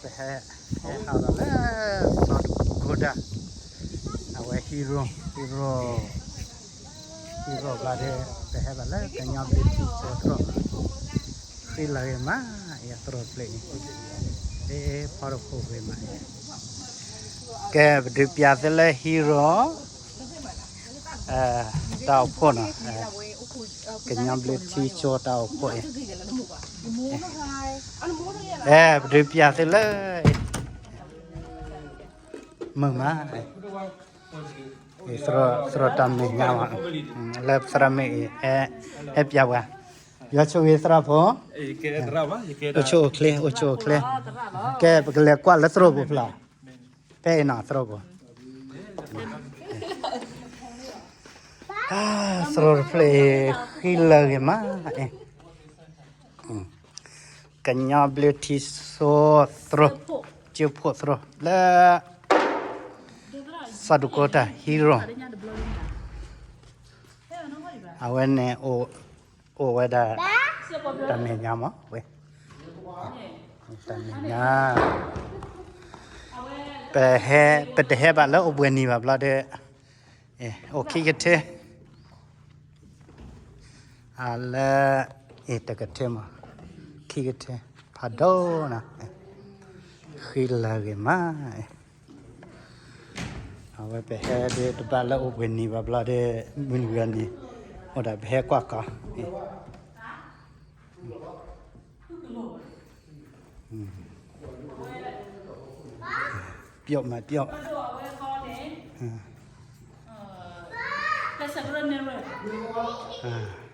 ပဟဲ ဟဲဟးဒီးလၢ စီၤဒကိတၢ် အဝဲ hero hero hero ဘျီဒီး ပဟဲဘၣ်လၢကညီဘျုးထံဆိသရိာ် ဃံလၤဂ့ၤမး အံၤအသရိာ်တဖျၢၣ်အံၤ အ့ ဖီတဖိဂ့ၤမး ကဲ ပဒုးပျးသုလၢ hero တၢ်အိၣ်ဖှိၣ်နီၤ ကညီဘျုးထံဆိတၢ်အိၣ်ဖှိၣ်အံၤ အဲ ပဒုးပျးသုလၢ မုာ်မး သရိာ်တၢ်မဲာ်ညါမး လၢသရၣ်မုၣ်အံၤ ဟဲပျးပှၤ ယွၤဆိၣ်ဂ့ၤသရၣ်ဖိ အိၣ်ဆူၣ်အိၣ်ချ့ အိၣ်ဆူၣ်အိၣ်ချ့ ကဲ ပကလဲၤကွၢ်လၢသရိာ်ပူၤဖျါ ဖဲအံၤနီၤ သရိာ်ပူၤ သရိာ်တဖျၢၣ်အံၤ ဃံလၤဂ့ၤမး အ့ ကညီဘျုးထံဆိသရိာ် ကၠိဖိသရိာ် လၢ စီၤဒကိတၢ် hero အဝဲန့ၣ် အိၣ်ဝဲဒၣ် တၢ်မဲာ်ညါမး ဝဲ တၢ်မဲာ်ညါ ပဟဲ ပတဟဲဘၣ်လၢအိၣ်ဘှံးနံၤဘၣ်ဘျီဒီး အိၣ်ခံကထၢ အလၢ အ့ တကထၢမး ခံကထၢ ဖးဒိၣ်နီၤ ဃံလၤဂ့ၤမး အဝဲပဟဲဒ်တဘၣ်လၢအိၣ်ဘှံးနံၤဘၣ်ဘျီဒီး မုၢ်နံၤဂီၤနံၤ အိၣ်ဒၣ်ပဟဲကွၢ်ကီ ပျော့မးပျော့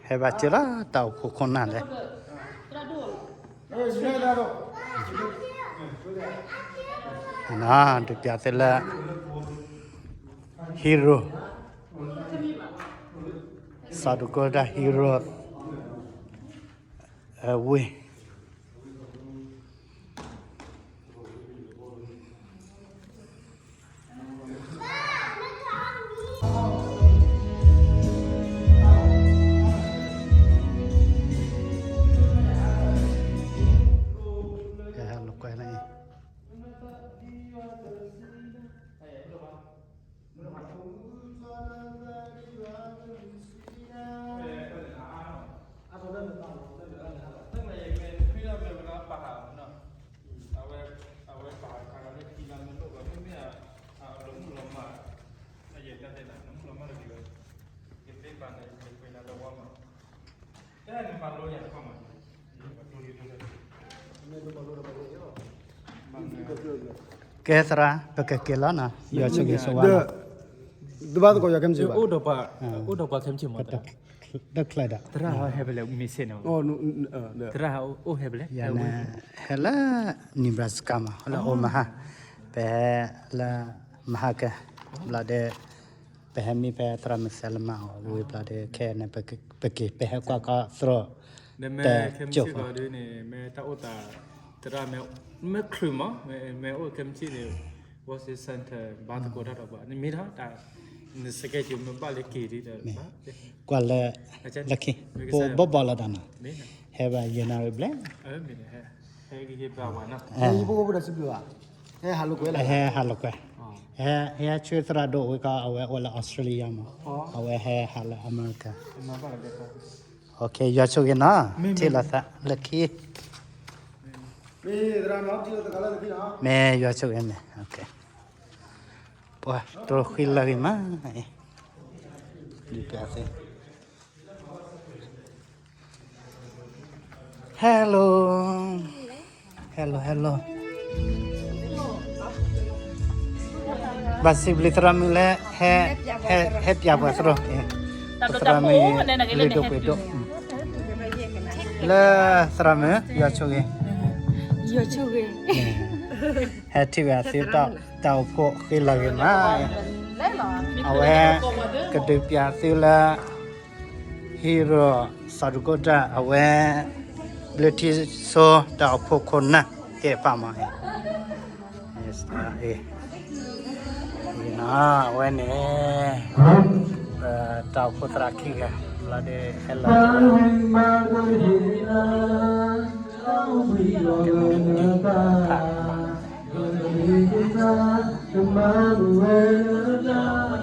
ဟဲဘၣ်စၢၤလီၤ တၢ်အိၣ်ဖှိၣ်ခိၣ်နၢ်လဲၣ် ဒုးပျးသုလၢ hero စီၤဒကိတၢ် hero အဝ့ၢ် ကဲ ဟဲလိာ်ကွဲန့ၣ် ကဲသရၣ် ပကက့ၤလီၤနီၤ ယွၤဆိၣ်ဂ့ၤဆိၣ်ဝါလီၤ ဒီး တဘၣ်သကိးယွၤခဲမုၢ်ဆ့ၣ်ဘၣ် အိၣ်ဒီးပှၤခဲမုၢ်ဆ့ၣ်မး တချၢးဒီး သရၣ်ဟဲဖဲလဲၣ် မ့ၢ်ဆ့ၣ်နီၤ သရၣ်အိၣ်ဟဲဖဲလဲၣ် ယၤန့ၣ် ဟဲလၢ Nebraska မး လၢ Omaha ပဟဲလၢ မဟါက ဘျီဒီး ပဟဲမံဖဲသရၣ်မုၣ်သဲလၢမးအီၤ ဝံၤဘျီဒီး ခဲအံၤန့ၣ် ပက့ၤ ပဟဲကွၢ်ကီသရိာ် ဒီးမ့ၢ်ခဲမုၢ်ဆ့ၣ်ဃီဒ်န့ၣ် မ့ၢ်တၢ်အိၣ်သး သရၣ်မ့ၢ် မ့ၢ်ချုးမး မ့ၢ်အိၣ်ခဲမုၢ်ဆ့ၣ်န့ၣ် Worship Center ဘၣ်သကိးတၢ်ဒီးပှၤ နမ့ၢ်ထီၣ်တၢ် န schedule မ့ၢ်ဘၣ်လၢက့ၤဒ်ဒီး ကွၢ်လၢ လၢခံ ပဘီၣ်ဘီၣ်လီၤတၢ်နီၤ ဟဲဘၣ်ယဲၢ်နၣ်ရံၣ်ဘျဲၣ် ဟဲဟးလိာ်ကွဲ ဟဲဟးလိာ်ကွဲ ဟဲ ဟဲဆှၢသရၣ်ဒိၣ်ဝဲကီး အဝဲအိၣ်လၢ Australia မး အဝဲဟဲဟးလၢ America ယွၤဆိၣ်ဂ့ၤနီၤ ထံၣ်လိာ်သးလၢခံ မ့ၢ်ယွၤဆိၣ်ဂ့ၤန့ၣ် ပှၤတြီဃံလၤဂ့ၤမး ဒုးပျးသု Hello hello hello ဘၣ်စံးဘျုးသရၣ်မုၣ်လၢ ဟဲ ဟဲပျးပှၤသရိာ် သရၣ်မုၣ် လုၢ်ဒိၣ်ပှ့ၤဒိၣ် လၢသရၣ်မုၣ် ယွၤဆိၣ်ဂ့ၤ ယွၤဆိၣ်ဂ့ၤ ဟဲထံၣ်ဝဲသုတၢ်အိၣ်ဖှိၣ်ဃံလၤဂ့ၤမး အဝဲ ကဒုးပျးသုလၢ hero စီၤဒကိတၢ် အဝဲ ဘျုးထံဆိတၢ်အိၣ်ဖှိၣ်ခိၣ်နၢ်သ့ၣ်တဖၣ်မး အဝဲန့ၣ် တၢ်အိၣ်ဖှိၣ်သရၣ်ခံဂၤ ဘျီဒီးဟဲလီၤ ကဲ ပကဒုးဖးမး ကမၤဝဲလၢတၢ်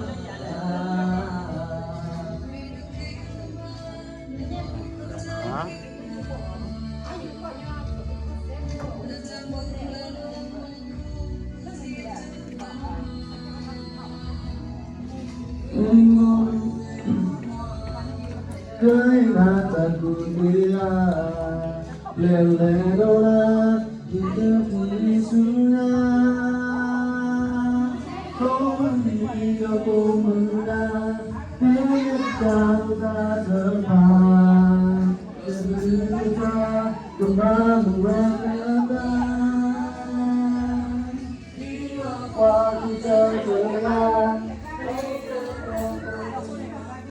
ကဲနၤတၢ်ကူၣ်သ့ဧါ, လဲၤလဲၤဒီးလၢ ယကဖံးဆူညါ, ခီနံၤဒီးပိာ်မုၣ်တၢ်, ဖဲယတၢ်အိၣ်သးတဖၣ်